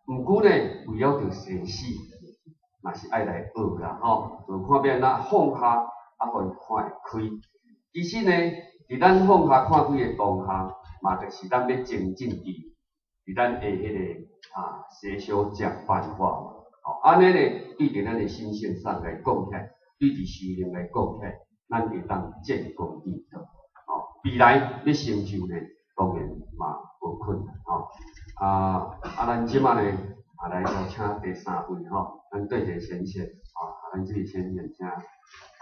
毋過呢，為了著生死，嘛是愛來學啦吼，就看欲按怎放下，啊，予伊看會開。其實呢，佇咱放下看開的當下，嘛就是咱欲精進佇咱的彼個捨小食辦法嘛。吼，按呢呢，對佇咱的心性上來講起來，對佇修行來講起來，咱會當見功見德。吼，未來欲成就呢，當然嘛無困難吼。咱這擺呢，來邀請第三位吼，咱對一個先生，咱這位先生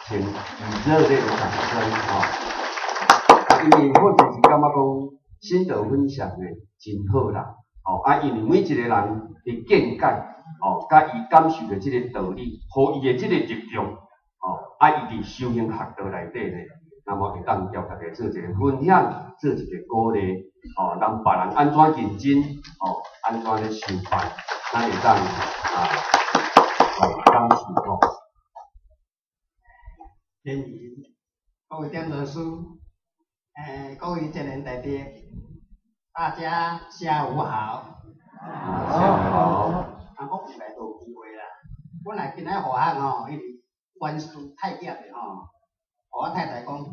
請以熱烈的掌聲吼。因為我就是感覺講心得分享呢真好啦，吼，因為每一個人的見解，吼，佮伊感受著這个道理，予伊的這个力量，吼，伊佇修行學道內底呢，那麼會當共大家做一个分享，做一个鼓勵，吼，讓別人按怎認真，吼，按怎咧修辦，咱會當來感受吼。天意，各位點老師，各位證人大德，大家下午好。下午好。啊，我有來無機會啦。本來今仔學校吼，因為凡事太急的吼，予我太太講，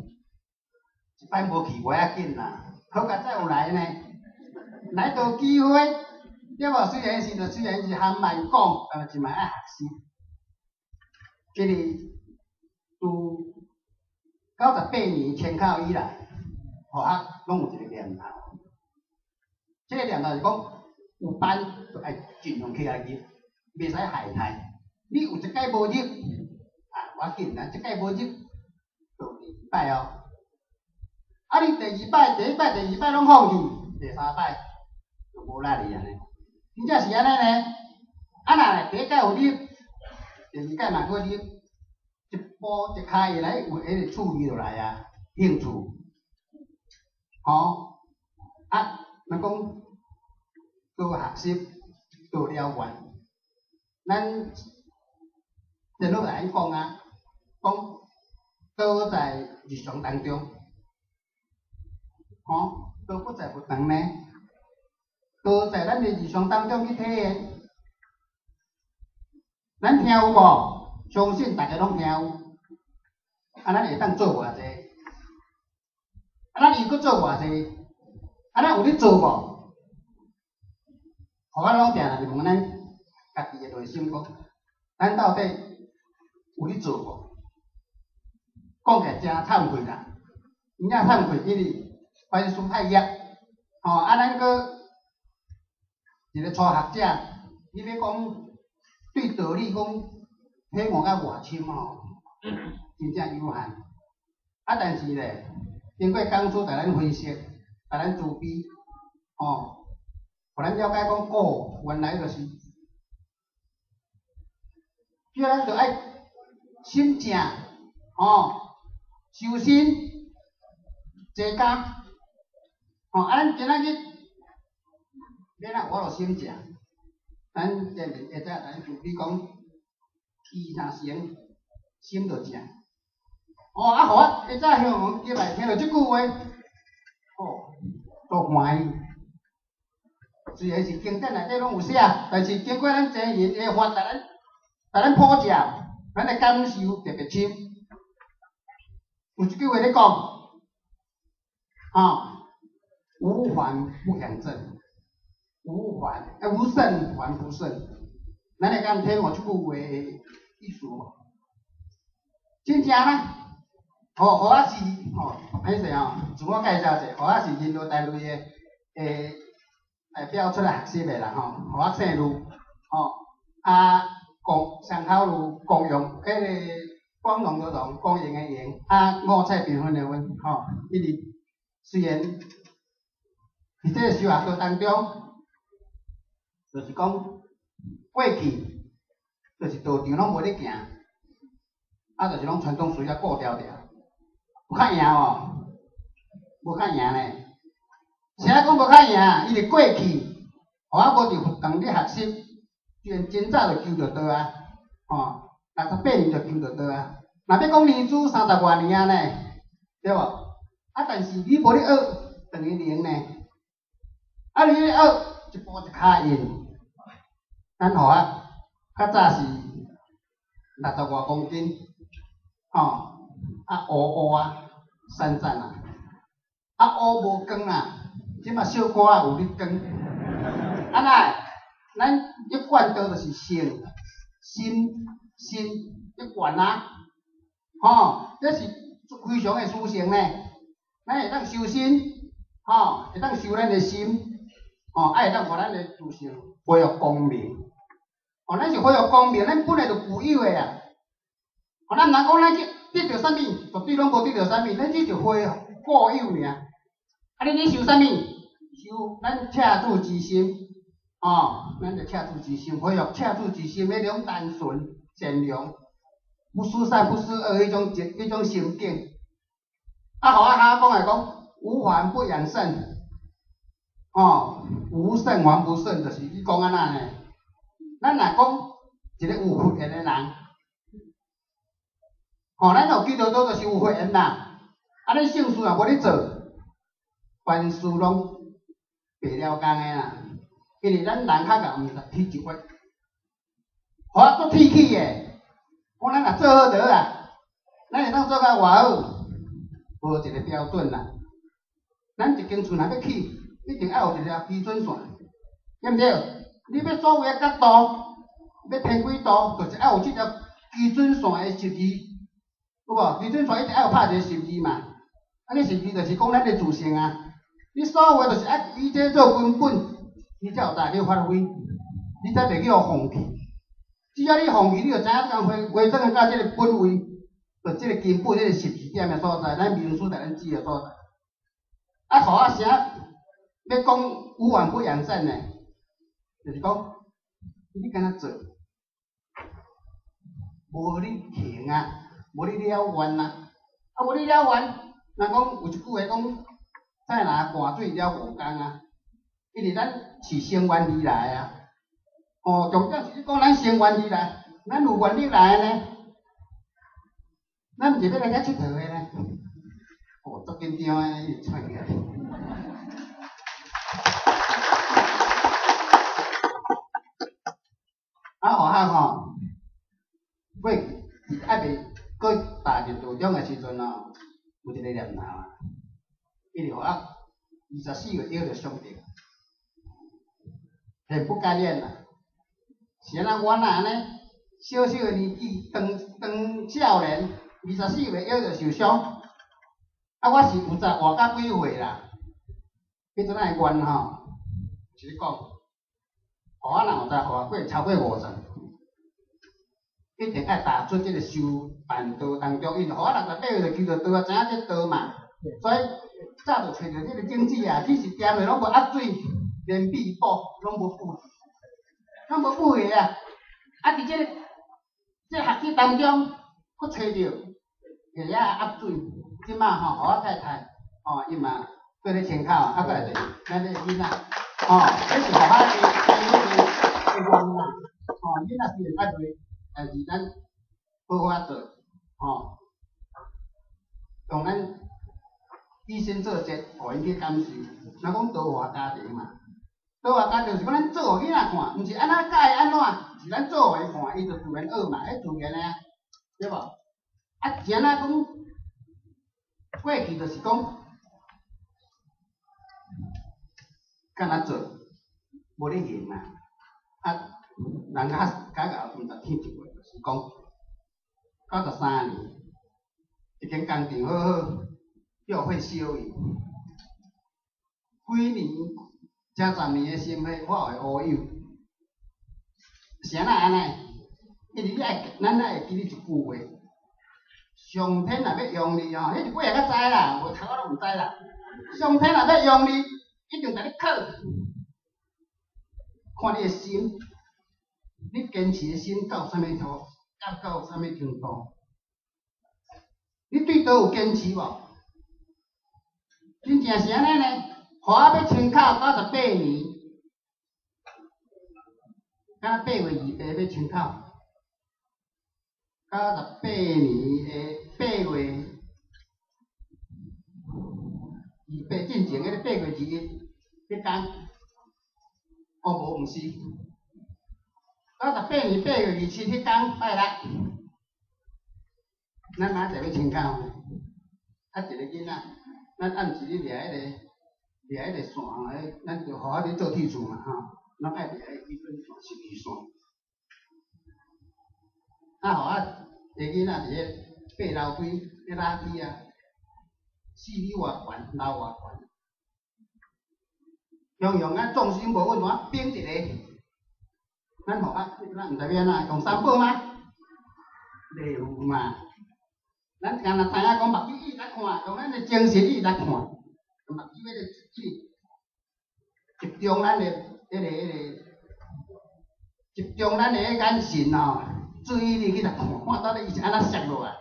一擺無去無要緊啦，好佳哉有來呢，來著機會，對無？雖然是含慢講，但是嘛愛學習。這個自98年遷口以來，學校攏有一個念頭，這個念頭是講有班就愛盡量起來入，袂使懈怠。你有一擺無入，啊，無要緊，咱這擺無入，就第二擺哦。啊，你第二擺、第一擺、第二擺攏放棄，第三擺就無力哩按呢。真正是按呢呢。啊，若第一擺有入，第二擺嘛閣入，一步一跤會來有彼個趣味落來啊，興趣。吼，啊，咱講多學習，多了願。咱前老來講啊，講道在日常當中，吼，道不在佛堂呢，道在咱的日常當中去體驗。咱聽有無？相信大家攏聽有。啊，咱會當做偌濟？啊，咱又閣做偌濟？啊，咱有咧做無？予我攏定定問咱家己的內心講，咱到底有咧做無？講起來誠慚愧啦，真正慚愧，因為凡事太業，吼啊，咱閣一個初學者，你欲講對道理講體悟甲偌深吼，真正有限。啊，但是咧，經過講師共咱分析，共咱慈悲，吼，予咱了解講，哦，原來就是，叫咱著愛心正，吼，修身齊家，吼，啊，咱今仔日欲按怎有法度心正？咱前面下早咱就比講，意若誠，心就正。哦，啊，予我下早向入來聽著這句話，哦，足歡喜。雖然是經典內底攏有寫，但是經過咱前人的法，共咱普照，咱的感受特別深。有一句話咧講，吼，無煩不向正，無煩，無聖煩不勝。咱會當體悟這句話的意思無？真正啦，吼，予我是吼，歹勢吼，自我介紹者，予我是人道單位的代表出來學習的啦吼，予我姓盧，吼，啊，光上口盧光榮，彼個光榮的榮，光榮的榮，啊，五彩繽紛的紛，吼，因為雖然佇這個修學道當中，就是講過去就是道場攏無咧行，啊，就是攏傳統寺仔顧牢牢，有較贏無？無較贏呢。啥講無較贏？因為過去，予我無佇佛堂咧學習，雖然真早就求著道啊，吼，68年就求著道啊。若欲講年資三十外年啊呢，對無？啊，但是你無咧學，等於零呢。啊，你咧學，一步一跤印。咱予啊，較早是60外公斤，吼，啊烏烏啊，散散啊，啊烏無光啊，這馬小可仔有咧光，啊哪會？咱一貫道就是性、心、心一貫啊，吼，這是非常的殊勝呢。咱會當修身，吼，會當修咱的心，吼，啊會當予咱的自性恢復光明。吼，咱是恢復光明，咱本來就具有的啊。吼，咱毋通講咱去得著啥物，絕對攏無得著啥物，咱只是恢復固有爾。啊，你咧修啥物？修咱赤子之心，吼，咱就赤子之心，恢復赤子之心彼種單純、善良、不思善不思惡彼種心境。啊，予我哈講來講，無煩不養聖，吼，無聖煩不聖，就是你講按怎呢？咱若講一個有佛緣的人，吼，咱有基督徒就是有佛緣啦。啊，你聖事若無咧做，凡事攏白了工的啦。因為咱人較𠢕毋值天一話，予我足鐵齒的，講咱若做好就好啊，咱會當做甲偌好，無一個標準啦。咱一間厝若欲起，一定愛有一條基準線，對毋對？你欲所有的角度，欲偏幾度，就是愛有這條基準線的十字，有無？基準線一定愛有拍一個十字嘛。啊，你十字就是講咱的自性啊。你所有的就是愛以這做根本，你才有才去發揮，你才袂去予放棄。只要你放棄，你就知影講回回轉到這個本位，就這個根本，這個十字點的所在，咱明師共咱指的所在。啊，予我啥欲講無煩不養聖呢？就是講，你敢若做，無你行啊，無你了願啊，啊無你了願，人講有一句話講，菜籃灌水了5工啊，因為咱是乘願而來啊。哦，重點是講咱乘願而來，咱有願力來的呢，咱毋是欲來遮𨑨迌的呢。哦，足緊張的，伊喘起來。啊，予我吼，過去伫還未閣踏入道中的時陣吼，有一個念頭啊，伊就予我24歲約著上帝，很不甘願啦。是按怎？我哪按呢？小小的年紀，當當少年，24歲腰就受傷。啊，我是有才活到幾歲啦？彼陣仔的願吼，是咧講，予我若有才活過超過50，一定愛踏出這個修辦道當中，因為予我68歲就求著道啊，知影這道嘛，所以早就揣著這個種子啊，只是踮的攏無壓水，連米補攏無補，攏無補的啊！啊，佇這個學習當中，閣揣著下遐壓水，這馬吼，予我太太吼，伊嘛做咧清口，啊，閣來就是咱這個囡仔，吼，這是予我的願啦，吼，囡仔雖然較袂，但是咱好好仔做，吼，用咱以身作則，予𪜶去感受。若講多華家庭嘛，多華家庭是講咱做予囡仔看，毋是按怎教伊按怎，是咱做予伊看，伊就自然學嘛，彼自然的啊，對無？啊，是按怎講？過去就是講，敢若做，無咧行啊。啊，人較較𠢕毋值天一話，就是講93年，一間工廠好好，叫火燒去，幾年才10年的心血化為烏有，是按怎按呢？因為你愛，咱愛會記得一句話：上天若欲用你吼，彼一句也較知啦，無頭我攏毋知啦。上天若欲用你，一定共你考，看你的心，你堅持的心到啥物程，到啥物程度？你對佗有堅持無？真正是按呢呢？予我欲清口98年，敢若8月28欲清口，98年的8月28進前彼個8月21，彼工，哦無，毋是， 98年8月27彼工拜六，咱明仔载欲清鉾，啊，一个囡仔，咱暗时咧掠彼个掠彼个线，彼咱就予我咧做铁厝嘛吼，拢爱掠彼个基准线、十字线。啊，予我个囡仔伫咧爬楼梯，咧拉梯啊，4米外悬，楼外悬。雄雄啊，重心无稳，我变一个，咱予啊，咱毋知欲按怎，用三宝吗？袂有嘛。咱干焦知影讲目睭一直看，用咱的精神一直看，目睭彼个去集中咱的彼个集中咱的眼神吼，注意力去来看，看到底伊是按怎摔落来，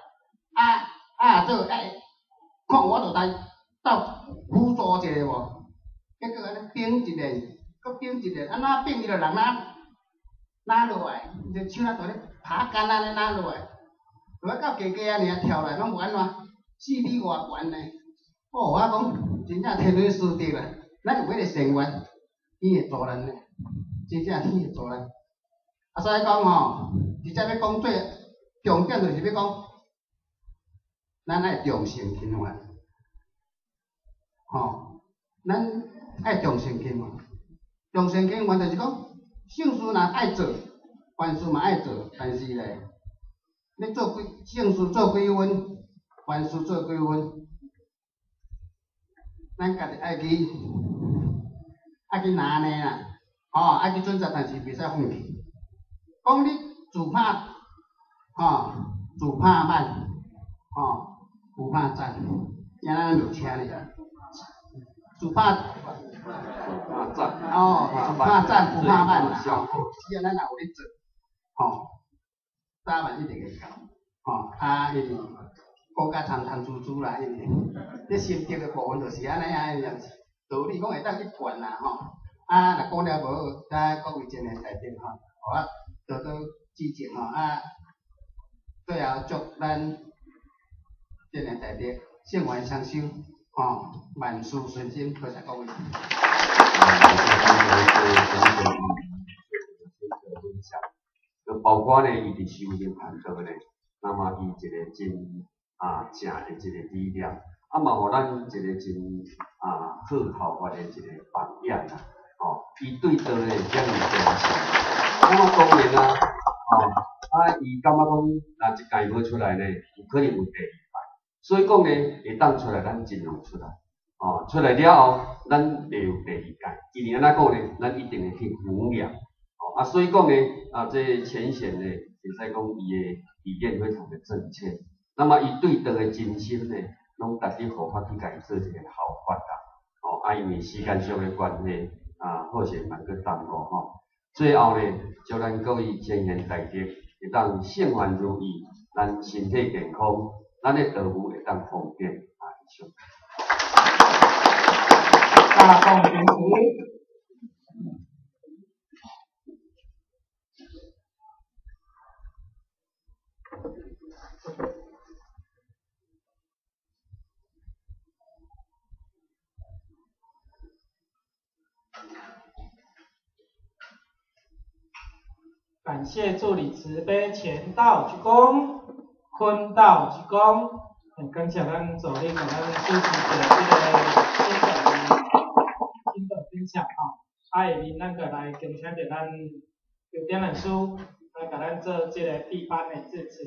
啊啊做爱看我就来斗辅助一下无？结果按呢变一下，阁变一下，按怎变伊就人哪哪落来，伊就手若蹛咧拍竿按呢哪落来，落到低低按呢跳来，拢无按怎，4米外悬呢。哦，我讲真正天伦师德啦，咱有彼个善缘，天会助咱呢，真正天会助咱。啊，所以讲吼，直接欲讲最重点就是欲讲，咱爱重信勤愿，吼，咱爱重信勤愿，重信勤愿就是讲，圣事若爱做，凡事嘛爱做，但是咧，你做几圣事做几分，凡事做几分，咱家己爱去拿捏啦，吼，爱去准则，但是袂使放弃。讲你自拍，吼，自拍慢，吼，不怕赞，今咱落车咧，自拍，自拍赞，哦，自拍赞不怕慢啦，吼，只要咱若有咧做，吼，早晚一定会到，吼，啊，因为国家贪贪珠珠啦，因为你心得的部分就是按呢啊，道理讲会当去传啦，吼，啊，若讲了无好，咱各位真贤大德吼，予我多多指正吼，啊，最后祝咱真贤大德圣愿双修，吼，万事顺心，多谢各位。就包括呢，伊伫修行盘道呢，那么伊一个真正的一个理念，啊嘛，予咱一个真好效法的一个榜样啦，吼，伊对道呢遮尔坚持。那么当然啊，吼，啊，伊感觉讲，若一届无出来呢，有可能有第二摆，所以讲呢，会当出来，咱尽量出来，哦，出来了后，咱会有第二届。因为按怎讲呢，咱一定会去衡量，哦，啊，所以讲呢，啊，这浅显呢，会使讲伊的理念非常的正确。那么伊对道的真心呢，拢值得护法去共伊做一个效法啦。哦，啊，因为时间上的关系，啊，好势嘛阁耽误吼。最后呢，祝咱各位前贤大德会当圣愿如意，咱身体健康，咱的道务会当方便啊，以上。大众点评。感谢助理慈悲乾道鞠躬，坤道鞠躬。感谢咱助理共咱主持者这个心得分享吼。啊，下面咱阁来恭请著咱刘点老师来共咱做这个闭班的致辞。